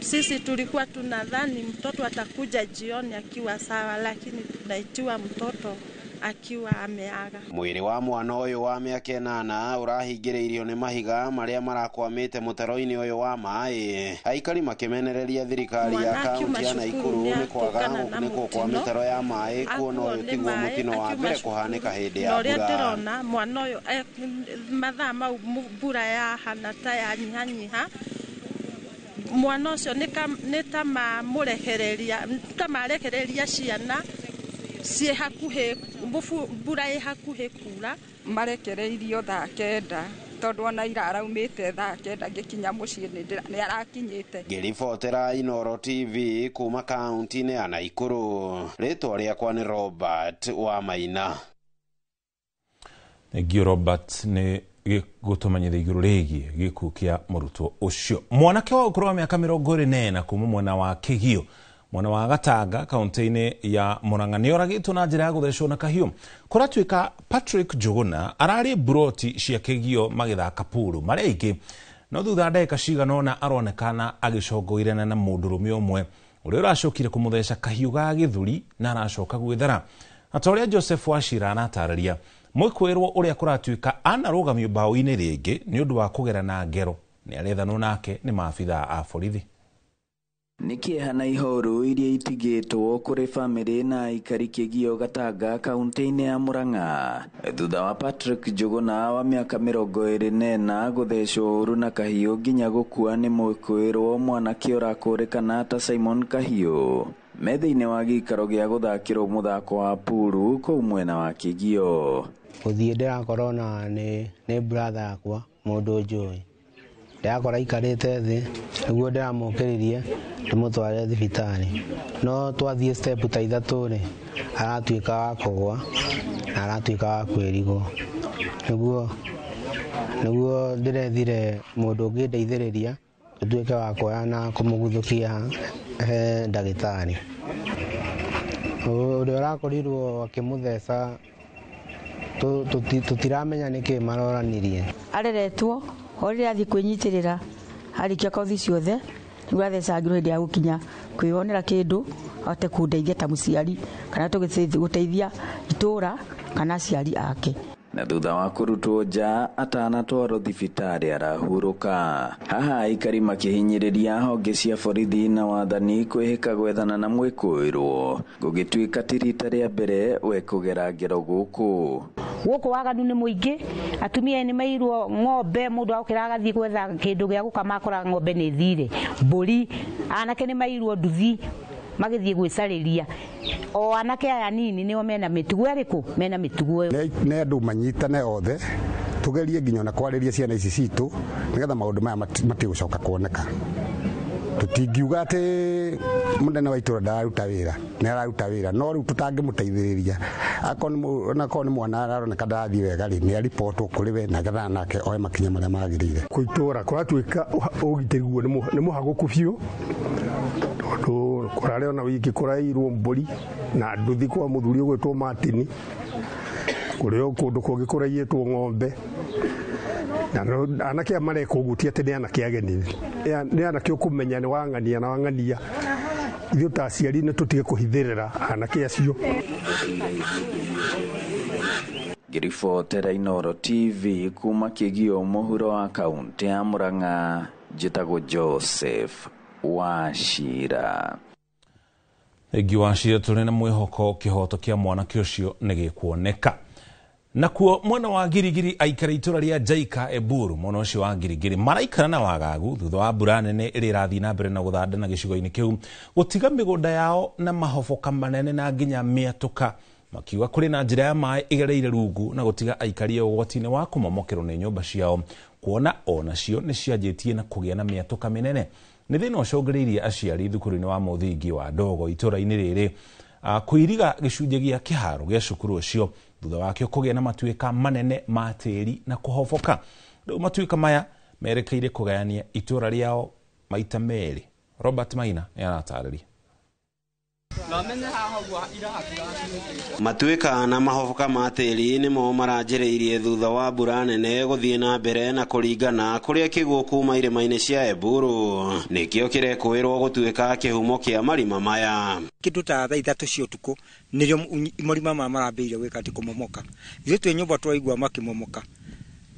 Sisi tulikuwa tunadhani mtoto atakuja jioni akiwa sawa, lakini tunaitiwa mtoto akiwa ameaga. Mwĩrĩ wa mwana ũyũ wa mĩaka 8 ũrahingĩrĩirio nĩ mahiga marĩa marakwamĩte mũtaro-inĩ ũyũ wa maĩ. Aikari makĩmenereria thirikari ya kaunti ya Naikuru nĩ kwaga gũkunĩkwo kwa mĩtaro ya maĩ kuona ũyũ tiguo mũtino wa mbere kũhanĩka hĩndĩ ya mbura. Ũrĩa ndĩrona mwana ũyũ mathaa mau mbura yahana ta yanyihanyiha, mwana ũcio nĩ ta mamũrekereria, ta marekereria ciana ciĩ hakuhĩ, mbura ĩ hakuhĩ kura. Marekereirio thaa 9 tondũ ona ira araumĩte thaa 9 ngĩkinya mũciĩ nĩ arakinyĩte. Ngĩribotera Inooro TV kuma kaunti-inĩ ya Naikuru, rĩtwa rĩakwa nĩ Robert wa Maina. Thengiũ Robert nĩ gũtũmenyithia igũrũ rĩgiĩ gĩkuũ kĩa mũrutwo ũcio. Mwanake wa ũkũrũ wa mĩaka 24 kuma mwena wa Kĩgio mwena wa Gatanga kaunti-inĩ ya Murang'a nĩ oragĩtwo na njĩra ya gũthecwo na kahiũ. Kũratuĩka Patrick Njuguna ararĩ mburoti cia Kĩgio magĩthaka puru marĩa aingĩ, no thutha wa ndagĩka cigana ũna aronekana agĩcongoirana na mũndũrũme ũmwe ũrĩa ũracokire kũmũtheca kahiũ ga gĩthũri na aracoka gwĩthara. Ata ũrĩa Joseph Wachira aratarĩria, mwĩkwĩrwo ũrĩa kũratuĩka anarũgamio mbaũ-inĩ rĩngĩ nĩ ũndũ wa kũgera na ngero nĩ arethanwo nake nĩ maabithaa a borithi. Nĩ kĩeha na ihoru iria itigĩtwo kũrĩ bamĩrĩ na aikari Kĩgio Gatanga kaunti-inĩ ya Murang'a thutha wa Patrick Njuguna wa mĩaka 24 gũthecwo ũru na kahiũ nginya gũkua nĩ mwĩkũĩrwo mwanake ũrakũrĩkana ta Simon Kahiũ me thĩinĩ wa gĩikaro gĩa gũthakĩrwo mũthako wa puru kũu mwena wa Kĩgio. Gũthiĩ ndĩrakorona nĩ brother yakwa mũndũ njũĩ, ndĩrakora aikarĩte thĩ nĩguo ndĩramũkĩririe ndĩmũtware thibitarĩ, no twathiĩ step ta 3 rĩ aratuĩka wa kũgwa na aratuĩka wa kwĩrigwo, nĩguo ndĩrethire mũndũ ũngĩndeithĩrĩria tũtuĩke wa kuoya na kũmũguthũkia he ndagĩtarĩ. Ũrĩa ũrakorirwo akĩmũtheca tũtiramenya nĩkĩ maroranirie. Areretwo o rĩrĩa athiĩ kwĩnyitĩrĩra arĩkia kothi ciothe nĩguo athecangirwo hĩndĩ ya gũkinya kwĩyonera kĩndũ ahote kũndeithia ta mũciari kana gũteithia itũra kana aciari ake. Na thutha wa kũrutwo nja atanatwarwo thibitarĩ arahurũka. Haha aikari makĩhinyĩrĩria honge cia borithi na wathani kwĩhĩka gwethana na mwĩkũĩrwo gũgĩtuĩka ti rita rĩa mbere we kũgera ngero gũkũ. Gũkũ waganu nĩ mũingĩ, atumia nĩ mairwo ng'ombe, mũndũ aokĩra agathiĩ gwetha kĩndũ gĩa gũkama akora ng'ombe nĩ thire, mbũri, anake nĩ mairwo nduthi magĩthiĩ gwĩcarĩria. O anake aya nini nĩo mena mĩtugo ĩrĩkũ? Mena mĩtugo ĩyo. Nĩ andũ manyitane othe tugerie nginya ona kwarĩria ciana ici citũ nĩgetha maũndũ maya matigũcoka kuoneka. Tũtingiuga atĩ mũnene wa itũra ndararuta wĩra, nĩ araruta wĩra, no rĩu tũtangĩmũteithĩrĩria onakorwo nĩ mwana aroneka ndarathiĩ wega rĩ, nĩ aribotwo kũrĩ we na getha nake oe makinya marĩa magĩrĩire. Kũ itũra kũratuĩka ũgitĩri guo nĩ mũhagũku biũ, tondũ kũrarĩ ona wiki kũrairwo mbũri na nduthi kwa mũthuri ũgwĩtwo Martin, kũrĩ o kũndũ kũngĩ kũraiyĩtwo ng'ombe. Na anake aya mareka ũguo ti atĩ nĩ anake ageni, nĩ anake ũkũmenya nĩ wang'ania na wang'ania. Ithuĩ ta aciari nĩ tũtige kũhithĩrĩra anake acio. Ngĩribotera Inooro TV kuma Kĩgio mũhuro wa kaũntĩ ya Murang'a, njĩtagwo Joseph Wachira. Thengiũ Wachira, tũrĩ na mwĩhoko kĩhoto kĩa mwanake ũcio nĩ gĩkuoneka. Nakuo mwena wa Girigiri, aikara itũra rĩa Jaika Eburu mwena ũcio wa Girigiri maraikara na wagagu thutha wa mbura nene ĩrĩa ĩrathiĩ na mbere na gũthandana gĩcigo-inĩ kĩu gũtiga mĩgũnda yao na mahoboka manene na nginya mĩatũka, makiuga kũrĩ na njĩra ya maĩ ĩgereire rungu na gũtiga aikari ũgwati-inĩ wa kũmomokerwo nĩ nyũmba ciao, kuona onacio nĩ cianjĩtie na kũgĩa na mĩatũka mĩnene. Nĩ thĩna ũcũngĩrĩirie aciari thukuru-inĩ wa mũthingi wa Ndogo itũra-inĩ rĩrĩ kũiriga gĩcunjĩ gĩa kĩharo gĩa cukuru ũcio thutha wakĩo kũgĩa na matuĩka manene ma tĩri na kũhoboka. Rĩu matuĩka maya merekeire kũgayania itũra rĩao maita merĩ. Robert Maina nĩ aratarĩria. Matuĩka na mahoboka ma tĩri nĩmo maranjĩrĩirie thutha wa mbura nene gũthiĩ na mbere na kũringana kũrĩa kĩguũ kuma irĩma-inĩ cia Eburu nĩkĩo kĩrekũĩrwo gũtuĩka kĩhumo kĩa marima maya. Kĩndũ ta thaa 3 cia ũtukũ nĩrĩo marima maya marambĩrĩria gwĩka atĩ kũmomoka. Ithuĩ twĩ nyũmba twaigua makĩmomoka.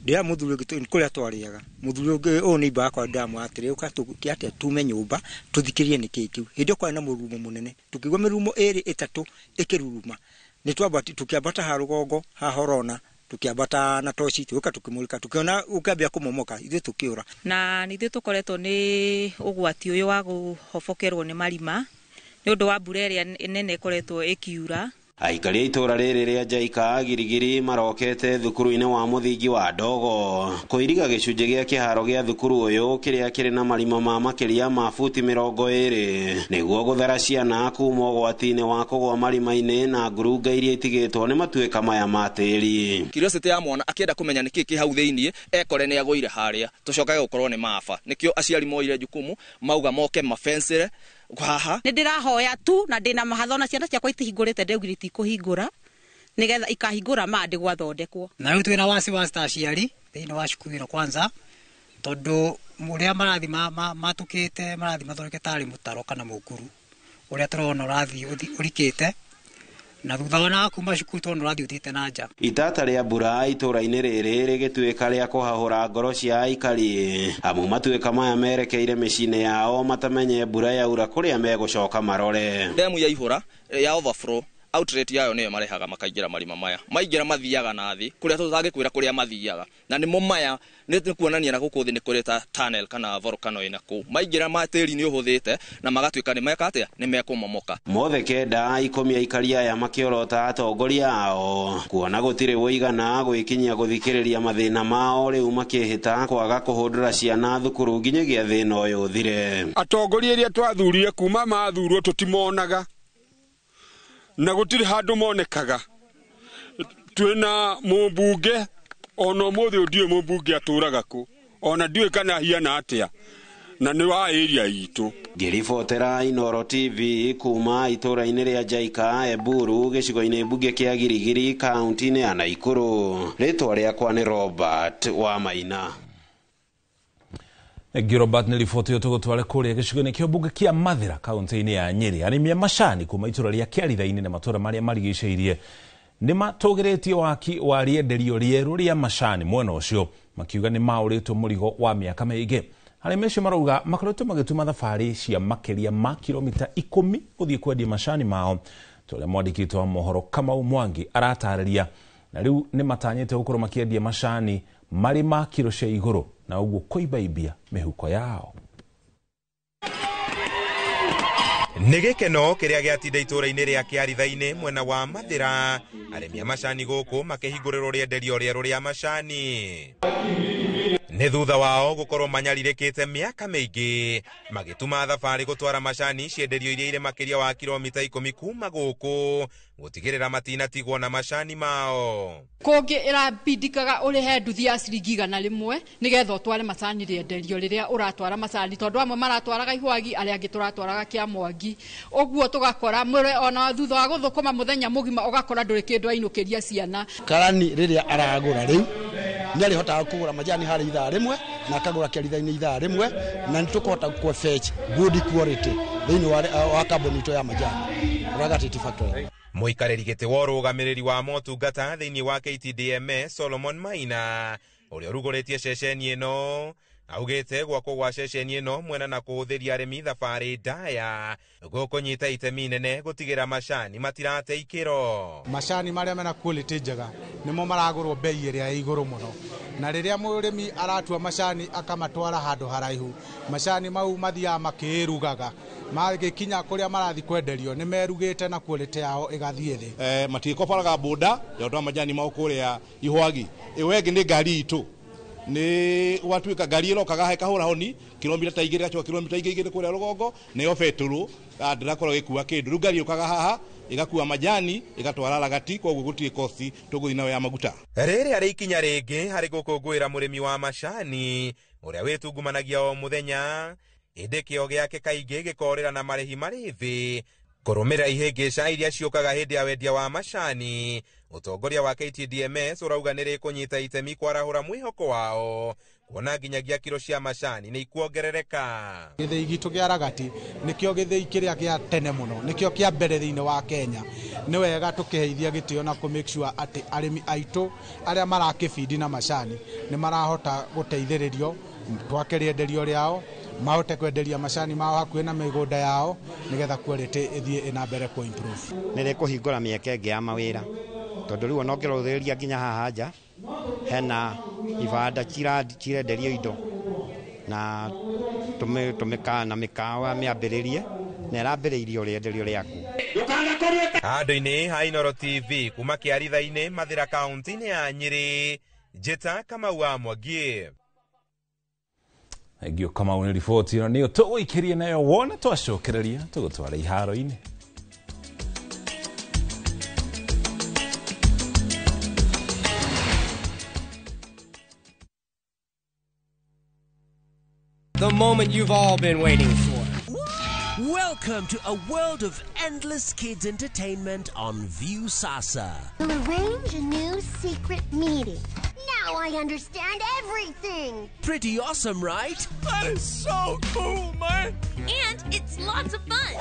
Ndĩra mũthuri ũngĩ kũrĩa twarĩaga, mũthuri ũngĩ ũyũ nĩ wakwa ndĩramwĩra atĩrĩ, ũka tũke atĩa tume nyũmba tũthikĩrĩrie nĩkĩĩ kĩu. Hĩndĩ ĩyo kwarĩ na mũrurumo mũnene, tũkĩigua mĩrurumo 2 3 ĩkĩruruma. Nĩ tũkĩambata ha rũgongo ha Horona, tũkĩambata na toci, tũgĩũka tũkĩmũrĩka, tũkĩona ũkĩambia kũmomoka, ithuĩ tũkĩũra. Na nithuĩ tũkoretwo nĩ ũgwati ũyũ wa kũhobokerwo nĩ marima nĩ ũndũ wa mbura ĩrĩa nene ĩkoretwo ĩkiura. Aikari a itũra rĩrĩ rĩa Jaika Girigiri marokete thukuru-inĩ wa mũthingi wa Ndogo kũiriga gĩcunjĩ gĩa kĩharo gĩa thukuru ũyũ kĩrĩa kĩrĩ na marima ma makĩria ma buti 20 nĩguo gũthara ciana kuma ũgwati-inĩ wa kũgũa marima-inĩ na ngurunga iria itigĩtwo nĩ matuĩka maya ma tĩri. Curiosity ya mwana akĩenda kũmenya nĩkĩ kĩ hau thĩiniĩ, ekore nĩ agũire harĩa, tũcokage gũkorwo nĩ maba. Nĩkĩo aciari moire jukumu mauga moke mafencere haha. Nĩ ndĩrahoya tu na ndĩna mahatho na ciana ciakwa itihingũrĩte, ndĩaugire itikũhingũra nĩgetha ikahingũra ma ndĩ gwathondekwo. Na rĩu twĩna wasiwasi ta aciari thĩinĩ wa cukuru ĩno kwanza, tondũ ũrĩa marathi matũkĩte marathi mathondeke tarĩ mũtaro kana mũkuru ũrĩa tũrona ũrathiĩ ũrikĩte, na thutha wa kuma cukuru tũrona ũrathiĩ ũthiĩte na nja. Itata rĩa mbura itũra-inĩ rĩrĩ rĩgĩtuĩka rĩa kũhahũra ngoro cia aikari, amu matuĩka maya merekeire mĩciĩ-inĩ yao matamenye mbura yaura kũrĩa megũcoka marore. Ndemu yaihũra ya overflow, outlet yayo nĩyo marehaga makaingĩra marima maya. Maingĩra mathiaga na thĩ kũrĩa tũtangĩkwĩra kũrĩa mathiaga, na nĩmo maya nĩ kuonania na gũkũ thĩ nĩ kũrĩ ta tunnel kana volcano ĩna kũu. Maingĩra ma tĩri nĩ ũhũthĩte na magatuĩka nĩ meka atĩa, nĩ mekũmomoka. Mothe 9 10 aikari aya makĩorota atongoria ao kuona gũtirĩ wũigana gwĩkinyia gũthikĩrĩria mathĩna mao, rĩu makĩhĩta kwaga kũhũndũra ciana thukuru nginyagia thĩna ũyũ ũthire. Atongoria arĩa twathurire kuma mathurwo tũtimonaga na gũtirĩ handũ monekaga. Twĩna mũmbunge ona ũmũthĩ ndiũĩ mũmbunge atũraga kũ, ona ndiũĩ kana ahiana atĩa, na nĩ wa area itũ. Ngĩribotera Inooro TV kuma itũra-inĩ rĩa Jaika Eburu gĩcigo-inĩ mbunge kĩa Girigiri kaunti-inĩ ya Naikuru, rĩtwa rĩakwa nĩ Robert wa Maina. Thengiũ Robert nĩ riboti ĩyo. Tũgũtware kũrĩa gĩcigo-inĩ kĩa mbunge kĩa Mathĩra kaunti-inĩ ya Nyĩrĩ. Arĩmi a macani kuma itũra rĩa Kĩaritha-inĩ na matũra marĩa marigicĩirie nĩ matũgĩrĩtie waki wa rĩenderio rĩerũ rĩa macani mwena ũcio, makiuga nĩ maũrĩtwo mũrigo wa mĩaka mĩingĩ. Arĩmi acio marauga makoretwo magĩtuma thabarĩ cia makĩria ma kilomita 10 gũthiĩ kwendia macani mao, ta ũrĩa mwandĩki witũ wa mohoro Kamau Mwangi aratarĩria, na rĩu nĩ matanyĩte gũkorwo makĩendia macani marĩ ma kiro cia igũrũ na ũguo kũimbaimbia mĩhuko yao. Nĩ gĩkeno kĩrĩa gĩatinda itũũra-inĩ rĩa Kĩaritha-inĩ mwena wa Mathĩra, arĩmi a macani gũkũ makĩhingũrĩrwo rĩenderio rĩerũ rĩa macani nĩ thutha wao gũkorwo manyarirĩkĩte mĩaka mĩingĩ magĩtuma thabarĩ gũtwara macani cienderio iria irĩ makĩria wa kilomita 10 kuma gũkũ gũtigĩrĩra matinatigwo na macani mao. Kũngĩ ĩrabindikaga ũrĩhe nduthi ya ciringi 100 nĩgetha ũtware macani rĩenderio rĩrĩa ũratwara macani, tondũ amwe maratwaraga Ihwagi, arĩa angĩ tũratwaraga Kĩamwangi. Ũguo tũgakora mũre ona thutha wa gũthũkũma mũthenya mũgima ũgakora ndũrĩ kĩndũ ainũkĩria ciana. Karani rĩrĩa aragũra rĩu nĩ arĩhotaga kũgũra majani harĩ ithaa rĩmwe na akagũra Kĩaritha-inĩ ithaa rĩmwe, na nĩ tũkũhota kũ fetch good quality thĩinĩ wa kambuni itũ ya majani Ragati Tea Factory. Mũikarĩri gĩtĩ wa ũrũgamĩrĩri wa motungata thĩinĩ wa KTDMA Solomon Maina ũrĩa ũrugũrĩtie ceceni ĩno augĩte gwakwo gwa ceceni ĩno mwena na kũhũthĩria arĩmi thabarĩ ndaya gũkũnyita itemi inene gũtigĩra macani matirate ikĩro. Macani marĩa mena quality njega nĩmo maragũrwo bei ĩrĩa ĩ igũrũ mũno, na rĩrĩa mũrĩmi aratua macani akamatwara handũ haraihu, macani mau mathiaga makĩĩrugaga, magĩkinya kũrĩa marathiĩ kwenderio nĩ merugĩte na quality yao ĩgathiĩ thĩ. Matigĩkobaraga boda ya gũtwara majani mao kũrĩa Ihwagi. Ĩyo ĩngĩ nĩ ngari itũ, nĩ gwatuĩka ngari ĩrokaga haha ĩkahũra honi kilomita ta igĩrĩ ĩgacoka kilomita igĩrĩ kũrĩa rũgongo, nĩyo betũrũ ndĩrakorwo ĩgĩkua kĩndũ. Rĩu ngari yũkaga haha ĩgakua majani ĩgatwara Ragati, koguo gũtirĩ kosti tũgũthiĩ nayo ya maguta. Rĩrĩ arĩ ikinya rĩngĩ harĩ gũkũngũĩra mũrĩmi wa macani ũrĩa wĩtungumanagia o mũthenya, ĩndĩ kĩo gĩake kaingĩ gĩkorĩra na marĩhi marĩ thĩ kũrũmĩrĩra ihĩngĩca iria ciũkaga hĩndĩ ya wendia wa macani. Ũtongoria wa KTDMS ũrauga nĩ rĩkũnyita itemi kwarahũra mwĩhoko wao kuona nginyagia kiro cia macani nĩ ikuongerereka. Gĩthĩi gitũ kĩa Ragati nĩkĩo gĩthĩi kĩrĩa kĩa tene mũno, nĩkĩo kĩa mbere thĩinĩ wa Kenya. Nĩ wega tũkĩheithia gĩtĩo na kũ make sure atĩ arĩmi aitũ arĩa marakĩbindi na macani nĩ marahota gũteithĩrĩrio twake rĩenderio rĩao, mahote kwenderia macani mao hakuhĩ na mĩgũnda yao nĩgetha quality ĩthiĩ ĩna mbere kũ improve. Nĩ rĩkũhingũra mĩeke ĩngĩ ya mawĩra, tondũ rĩu ona ũngĩrũthĩrĩria nginya haha nja hena ibanda cirenderio indo na tũmĩkawa na mĩkawa mĩambĩrĩrie na ĩrambĩrĩirio rĩenderio rĩaku. Handũ-inĩ ha Inooro TV kuma Kĩaritha-inĩ Mathĩra kaunti-inĩ ya Nyĩrĩ, Njĩta Kamau wa Mwangi. Thengio Kamau nĩ riboti ĩno nĩyo tũgũikĩrie nayo wona twacokereria tũgũtwara iharo-inĩ. The moment you've all been waiting for. Welcome to a world of endless kids entertainment on Viusasa. We'll arrange a new secret meeting. Now I understand everything. Pretty awesome, right? That is so cool, man. And it's lots of fun.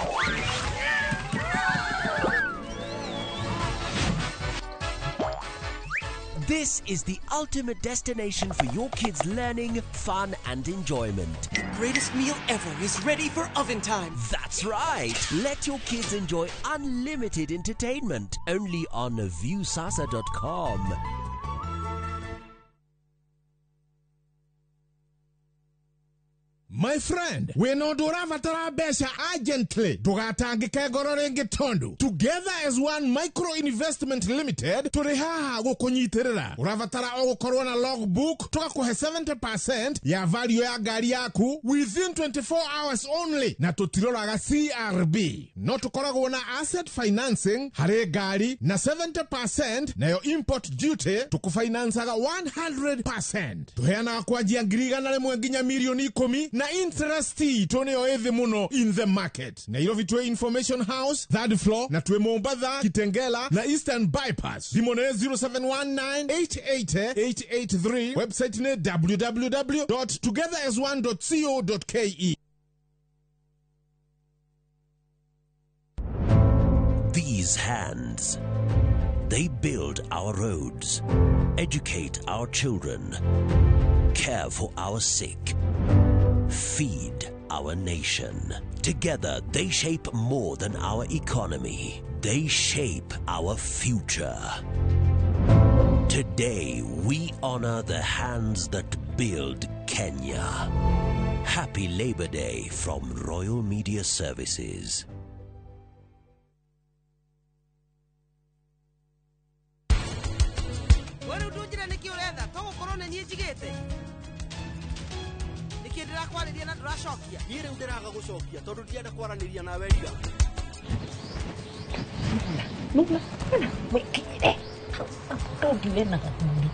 This is the ultimate destination for your kids' learning, fun, and enjoyment. The greatest meal ever is ready for oven time. That's right. Let your kids enjoy unlimited entertainment only on Viusasa.com. My friend, wĩna ũndũ ũrabatara mbeca urgently, ndũgatangĩke ngoro rĩngĩ tondũ Together as One Micro Investment Limited tũrĩ haha gũkũnyitĩrĩra. Ũrabatara o gũkorwo na logbook, tũgakũhe 70% ya value ya ngari yaku within 24 hours only, na tũtiroraga CRB. No tũkoragwo na asset financing harĩ ngari na 70% nayo import duty tũkũfinancaga 100%. Tũheanaga kwanjia 100,000 nginya 10,000,000 na interest itũ nĩyo ĩthĩ mũno in the market. Nairobi twĩ Information House third floor, na twĩ Mombatha, Kitengela na Eastern Bypass. Thimũ nĩ 0719888883, website nĩ www.togetherasone.co.ke. These hands, they build our roads, educate our children, care for our sick, feed our nation. Together, they shape more than our economy. They shape our future. Today, we honor the hands that build Kenya. Happy Labor Day from Royal Media Services. Ndĩrakwarĩria na ndũracokia. Niĩ rĩu ndĩraga gũcokia tondũ ndienda kwaranĩria nawe riga. Nuna, nuna, wĩkinyire. Ndũngire na gathuri.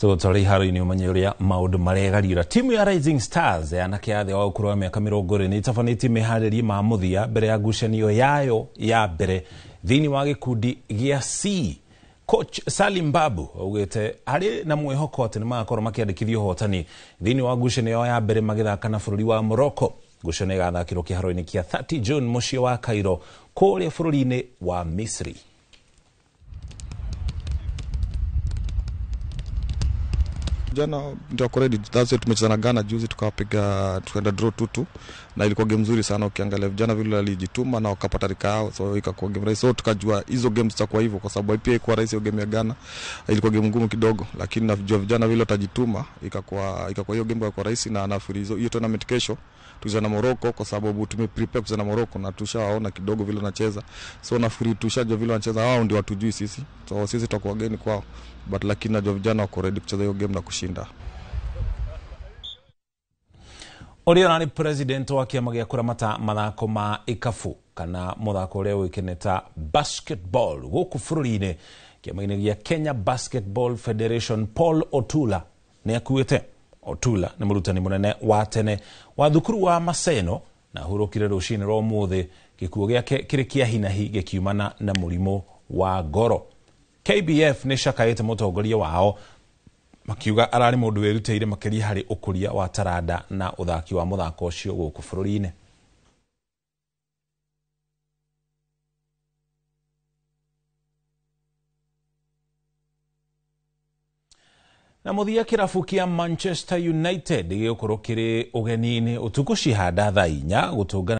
Tũgũtwara iharo-inĩ ũmenye ũrĩa maũndũ maregariũra. Timu ya Rising Stars ya anake a thĩ wa ũkũrũ wa mĩaka 20 nĩ ĩtabanĩtie meharĩria ma mũthia mbere ya ngucanio yayo ya mbere thĩinĩ wa gĩkundi gĩa C. Coach Salim Babu augĩte harĩ na mwĩhoko atĩ nĩ magakorwo makĩandĩkithia ũhotani thĩinĩ wa ngucanio yao ya mbere magĩthaka na bũrũri wa Morocco. Ngucanio ĩgathakĩrwo kĩharo-inĩ kĩa 30 June mũciĩ wa Cairo kũrĩa bũrũri-inĩ wa Misri. Jana ndio wako ready. That's it, tumecheza na Ghana juzi tukawapiga, tukaenda draw 2-2 na ilikuwa game nzuri sana. Ukiangalia vijana vile walijituma na wakapata rika yao, so ikakuwa game rahisi. So tukajua hizo games zitakuwa hivyo, kwa sababu pia ilikuwa rahisi hiyo game ya Ghana, ilikuwa game ngumu kidogo, lakini najua vijana vile watajituma, ikakuwa hiyo game ikakuwa rahisi. Na nafikiri hiyo tournament kesho tucheza na Morocco, kwa sababu tumeprepare kucheza na Morocco na tushawaona kidogo vile wanacheza, so nafikiri tushajua vile wanacheza, wao ndio watujui sisi, so sisi tutakuwa wageni kwao, but lakini najua vijana wako ready kucheza hiyo game na kushinda. Ũrĩa ũrarĩ president wa kĩama gĩa kũramata mathako ma ikabu kana mũthako ũrĩa ũĩkaine ta basketball gũkũ bũrũri-inĩ, kĩama-inĩ gĩa Kenya Basketball Federation, Paul Otula nĩ akuĩte. Otula nĩ mũrutani mũnene wa tene wa thukuru wa Maseno na ahurũkire rũcinĩ rwa ũmũthĩ, gĩkuũ gĩake kĩrĩ kĩa hinahi gĩkiumana na mũrimũ wa ngoro. KBF nĩ cakaĩte mũtongoria wao makiuga ararĩ mũndũ wĩrutĩire makĩria harĩ ũkũria wa taranda na ũthaki wa mũthako ũcio gũkũ bũrũri-inĩ. Na mũthia kĩrabu kĩa Manchester United gĩgũkorwo kĩrĩ ũgeni-inĩ ũtukũ cihanda thaa 4 gũtũngana